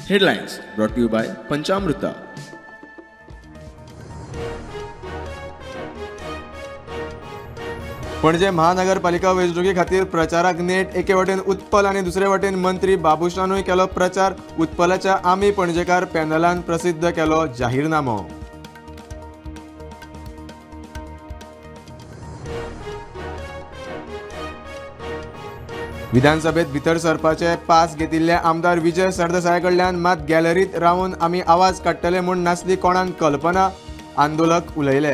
Headlines brought to you by Panchamruta. Panaji महानगरपालिका वेंचणुके खातीर प्रचाराक नेट. एके वटेन उत्पल आनी दुसरे वटेन मंत्री बाबुशानूय केलो प्रचार. उत्पलाच्या आमी पणजेकार पॅनलान प्रसिद्ध केलो जाहीरनामो. विधानसभेत भितर सरपाचे पास घेतिल्ले आमदार विजय सरदेसाया कडल्यान मात गॅलरीत रावन आमी आवाज काडटले म्हूण नासली कोणाक कल्पना, आंदोलक उलयले.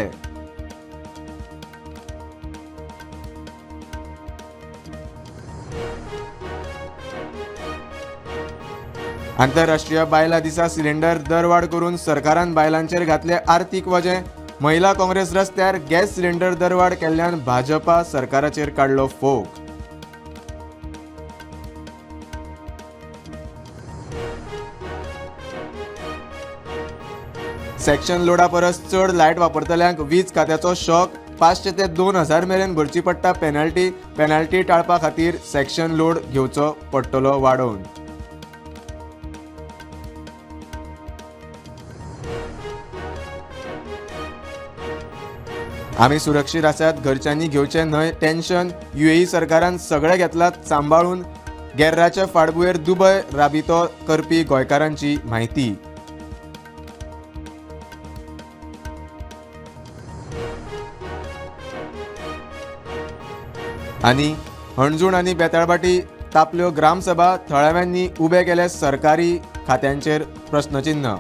आंतरराष्ट्रीय बायलां दिसा सिलिंडर दरवाड करून सरकारान बायलांचेर घातले आर्थीक वजें. महिला काँग्रेस रस्त्यार, गॅस सिलिंडर दरवाड केल्ल्यान भाजपा सरकाराचेर काडलो फोग. सेक्शन लोडा परस चड लायट वापरतल्यांक वीज खात्याचो शॉक. 500 ते 2000 मेरेन भरची पडटा पेनल्टी. पेनल्टी टाळपा खातीर सेक्शन लोड घेवचो पडटलो वाडोवन. आमी सुरक्षीत आसात, घरच्यांनी घेवचें न्हय टेन्शन. युएई सरकारान सगळें घेतलां सांबाळून. गेर्राचे फाटभुंयेर दुबय राबितो करपी गोंयकारांची म्हायती. आनी हणजूण आनी बेताळबाटी तापल्यो ग्रामसभा, थळाव्यांनी उबे केले सरकारी खात्यांचेर प्रस्नचिन्ह.